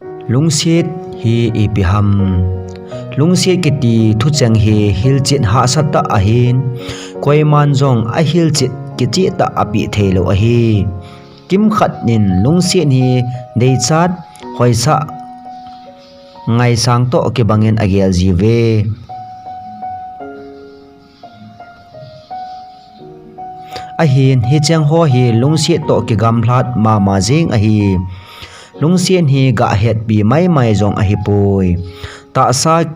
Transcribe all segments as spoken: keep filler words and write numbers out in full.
Lungset hi ipi ham? Lungset kiti thucheng hi hilchet hahsa tah ahin, koiman jong ahilchet kicheh tah apeh theilou ahi. Kimkhat in lungset hi deichat, hoisah, ngaisang toh kibangin agel jiuve. Ahin, hicheng ho hi lungset toh kigamlat mama jeng ahi. Lungset hi gahetpi maimai jong ahipoi. Tahsa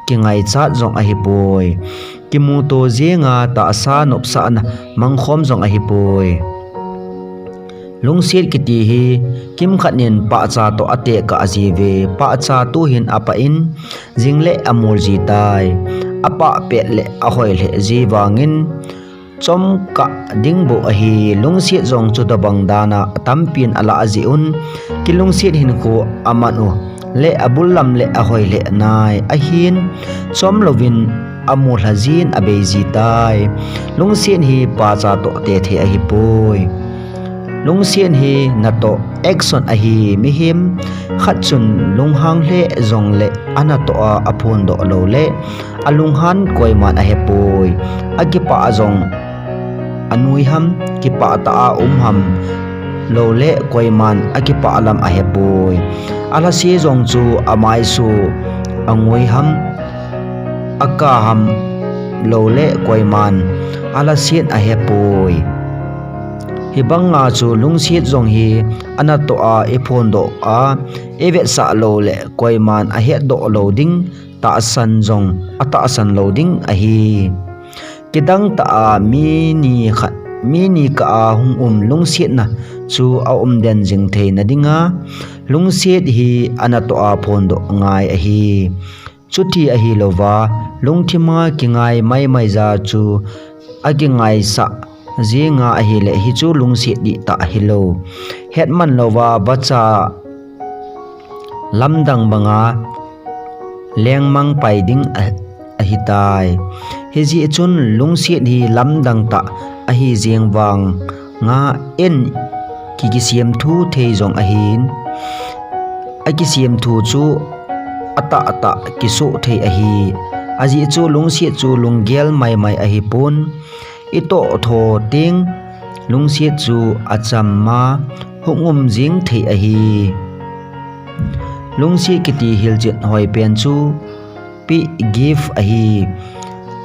kingaichat jong ahipoi. Kimuto jenga tahsa nopsahna mangkhom jong ahipoi. Lungset kiti hi kimkhat in pahcha toh atekah jiuve. Pahcha tuhin apah in, jing le amul jitai. Apah pet le ahoi lheh ji vangin, chomkah ding bou ahi. Lungset jong chutobang dana atampin alah jeh un, kilungset hinkho aman u le abul lam le ahoi lheh nai. Ahin, chom louvin amulha jin abei jitai. Lungset hi pahcha toh tethei ahipoi. Lungset hi natoh, action, ahi. Mihem khat chun lunghang lheh jongle anatoh a aphondoh loule alunghan koiman ahepoi. Akipah jong anui ham, kipah tah a um ham, loule koiman akipah lam ahepoi. Alhase jong chu amaisu angui ham, akah ham, loule koiman alhasen ahepoi. Hibanga chu lungset jong hi anatoh a iphondoh a, ivetsah loule koiman ahetdoh lou ding, tahsan jong atahsan lou ding ahi. Kidang tah a mi ni khat, mi ni kah a hung um lungsetna chu aumden jing theina dinga, lungset hi anatoh a phondoh ngai ahi. Chuti ahilouva, lungthima kingai maimai ja chu akingaisah jenga ahile, hichu lungset dihtah ahilou. Hetman louva vacha lamdang banga lengmang pai ding a, ahitai. Hijeh chun lungset hi lamdang tah ahi jeng vanga en ki, kisemthu thei jong ahin, akisemthu chu atahtah kisoh thei ahi. Ajeh chu lungset chu lunggel maimai ahipon, itoh tho teng lungset chu achama hung um jeng thei ahi. Lungset kiti hilchet hoipen chu peh, gift, ahi.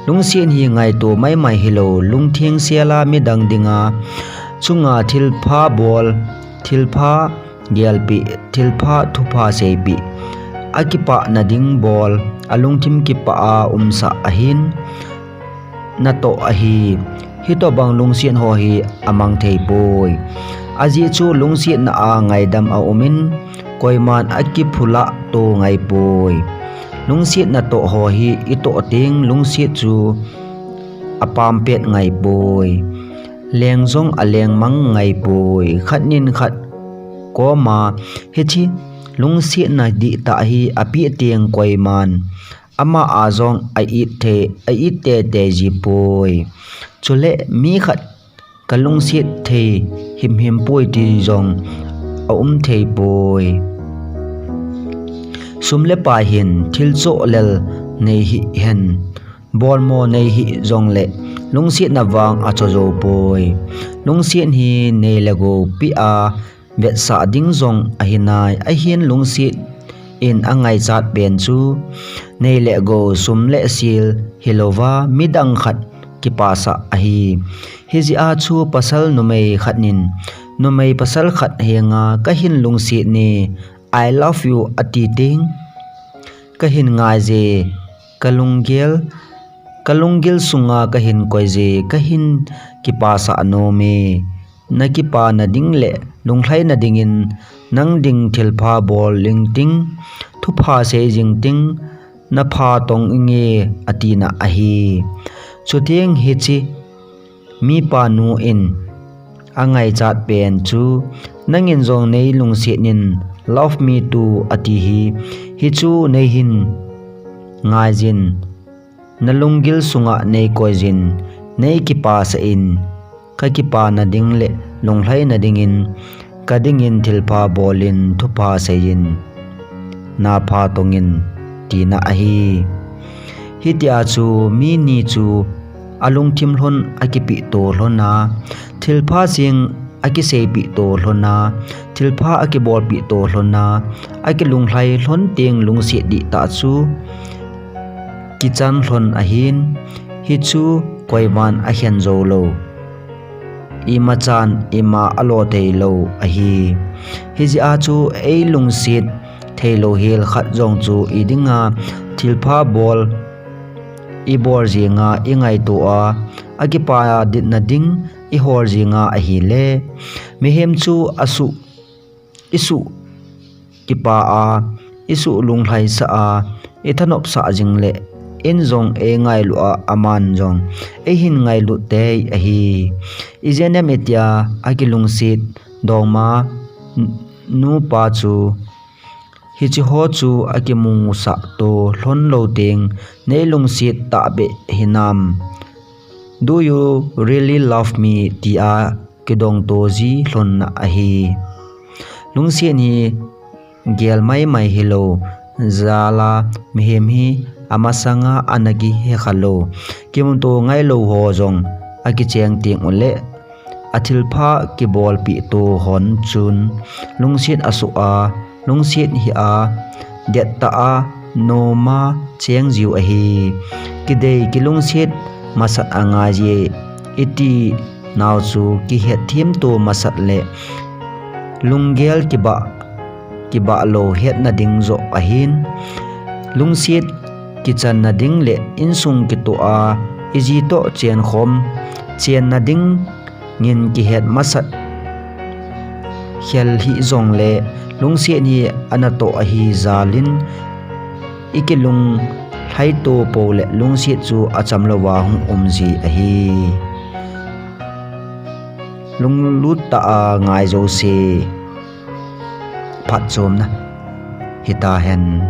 Lungset hi ngaito maimai hilou, lungthengsela midang dinga chunga thilpha bol, thilpha gelpeh, thilpha thupha seipeh, akipahna ding bol, alungthim kipah a umsah ahin, natoh ahi. Hitobang lungset ho hi amang theipoi. Ajeh chu lungsetna a ngaidam aumin, koiman akiphulah to ngaipoi. Lungsetna toh ho hi itoh teng lungset chu apampet ngaipoi. Leng jong alengmang ngaipoi. Khat nin khat koma hiche lungsetna dihtah hi apeh teng koiman ama a jong a-it thei, a-it teitei jipoi. Chule mi khat kalungset thei himhim poi ti jong aum theipoi. Sum le pai hin thil choh lel nei hihen, bolmo nei hijongle lungsetna vang acho joupoi. Lungset hi nei le gou peh a vetsah ding jong ahinai, ahin lungset in angaichat pen chu nei le gou, sum le sil hilouva midang khat kipasah ahi. Hijeh a chu pasal numei khat nin numei pasal khat henga kahin lungset ne, I love you, ati teng kahin ngaije, kalunggel, kalunggil sunga kahin koije, kahin kipasah nome. Nakipana ding le lunglhaina dingin nang ding thilpha bol jing ting, thupha sei jing ting, napha tong inge, atina ahi. Chuteng hiche mipa nu in angaichat pen chu, nangin jong nei lungset in love me too ati hi, hichu neihin ngaijin, nalunggil sunga neikoijin, neikipasah in, kakipana ding le lunglhaina dingin, kadingin thilpha bolin, thupha seijin. na pha tongin tina ahi. Hitia chu mi ni chu alungthim lhon akipeh to lhon a, thilpha jeng akiseipeh to lhon a, thilpha akibolpeh to lhon a, akilunglhai lhon teng lungset dihtah chu kichan lhon ahin, hichu koiman akhen jou lou, imachan ima alo thei lou ahi. Hijeh a chu eilungset theilou hel khat jong chu idinga thilpha bol ibol jenga ingaito a, akipa ditna ding ihol jenga ahile, mihem chu asuh isuh kipa a, isuh lunglhaisah a, ithanopsah jing le, in jong eingailu a, aman jong eihin ngailu tei ahi. Ijeh inem itia akilungset dongma nupa chu hiche ho chu akimusah to lhon lou teng, neilungset tahbeh hinam? Do you really love me? tia kidongto ji lhon ahi. Lungset hi gel maimai hilou jal a, mihem hi amasanga ana kihe khalou, kimuto ngailou ho jong akicheng teng uleh, athilpha kibolpeh to hon chun lungset asuh a, lungset hih a, dettah a, noma cheng jiu ahi. Kidei kilungset masat angaiye iti nau chu kihetthem to masat le, lunggel kibah, kibah lou hetna ding joh ahin, lungset kichanna ding le insung kitoh a, iji toh chenkhom, chenna dingin kihet masat khel hih jongle, lungset hi anatoh ahi jal in, ikilunglhaito pou le lungset chu achamlouva hung umji ahi. Lunglut tah a ngai jouse phatchomna hitahen.